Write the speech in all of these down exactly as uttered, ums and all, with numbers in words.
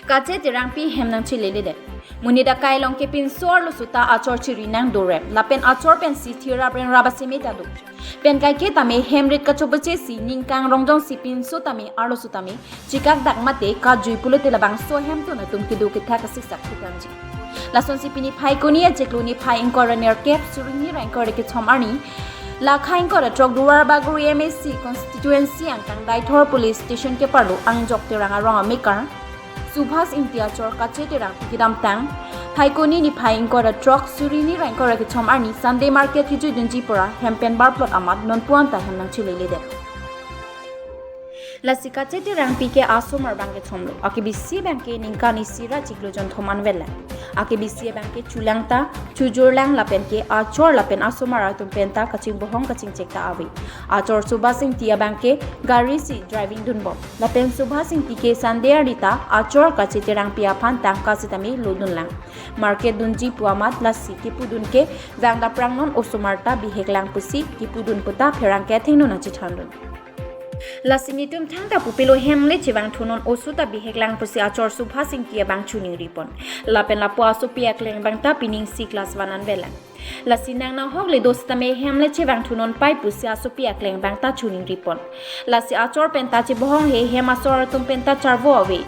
Kache Terangpi hem nangchileledet. Monit akai along ke pinso arloso ta achor chiri nangdorem. Lapen achor pensi thirap rengrap aseme ta do. Pen kaike tame hem rit kachoboche si ningkang rongjongsi pinso tame arloso tame chikak dak mate kajui pulote labangso ahemtun atum kedo kethak asiksak thukangji. Lasonsi pini Phaikuni achiklo niphai ingkoi ra nerkep suri hini ra ingkoi ra kethom arni, lakha ingkoi ra throk Duarbagori M A C constituency angkang Deithor police station keparlo Angjok Terang arong amekar Subhas Ingti achor Kache Terangpi kedamtang Phaikuni niphai ingkoi ra throk suri hini ra ingkoi ra kethom arni Sunday market kijuidunji pura hem pen barplot amat nonpu anta hem nangchileledet. Lasi Kache Terangpi ke asomar abang kethomlo. Akebisi abang ke ningkan isi ra chiklo jonthom anvetlang. Akebisi abang ke chulang ta chujurlang lapen ke achor lapen asomar atum penta kachingbohong kachingchek ta ave. Achor Subhas Ingti abang ke gari si driving dunbom. Lapen Subhas Ingti ke Sunday arni ta achor Kache Terangpi aphan tangka sitame lodunlang. Market dunji pu amat lasi kipudun ke vang daprang non osomar ta biheklang pusi kipudun puta pherangke athengno nangchethandun. Lasi netum thangta pupilo hem le chevangthunon oso ta biheklang pusi achor Subhas Ingti abang choningripon. Lapen lapu asopi akleng abang ta pining si class one anvetlang. Lasi nang nahok le do sitame hem le chevangthunon pai pusi asopi akleng abang ta choningripon. Lasi achor penta chebohong he hem asor atum penta charvo ave.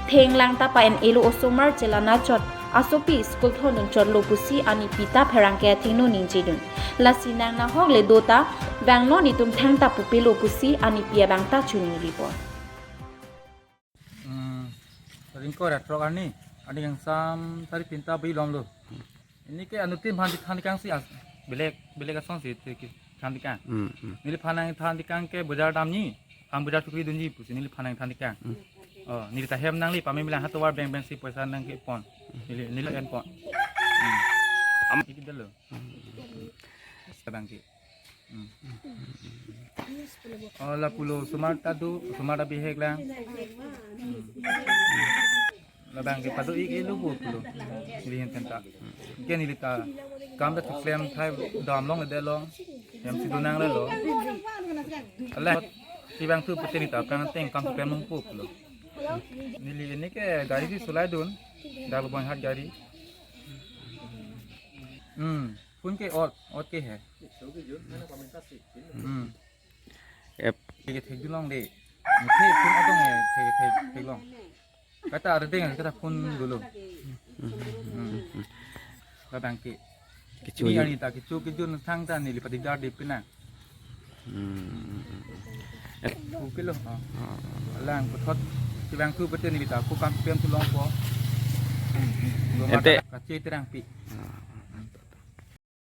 Thenglang ta pa-en-elo osomar chelang nachot asopi school thondun chotlo pusi anipi ta pherangke athengno ningjidun. Lasi nang nahok le do ta vangnon netum thangta pupilo pusi anipi abang ta choningripon. Hmm, ringko ra throk arni, arni kangsam sari pinta bui lomlo. Ini ke anutin phan than kang si as, belek, belek asong si te ki than kang. Hmm, hmm. Neliphan nangthan kang ke bojar damji, phan bojar chukri dunji pusi neliphan nangthan kang. Hmm. Oh, neli ta hem nangli pame milang hatovar bank bank si poisa nangkepon. Neli, neli enpon. Hmm. Am- Iki dalo. Sedang ki. Hmm. Oh, lapulo osomar ta do, osomar ta biheklang. Hmm. Labang ke pado-ik-elo bo pulo. Neli hen tenta. Ke neli ta kam ta chiklem thai dam longledet long. Hem si donanglelo. Ala chevangthu pute neli ta aphrang ateng kam chiklem longpo pulo. Neli ini ke gari si solai dun. Dalbon hat gari. Hmm. Phone ke ot, ot ke he. Hmm. Ep. Ke thekdun long de. Muthe phone adong he, thek, thek, theklong. Kata ardeng, kata phone dolo. Hmm. Labang ke. Kecho. Ini arni ta kecho kejun thangta neli pati dar de pina. Hmm. Ep. Oke lo. Oh. Oh. Lang puthot chevangthu pute neli ta ko kam pem thu longpo. Ente. Kache Terangpi. Oh.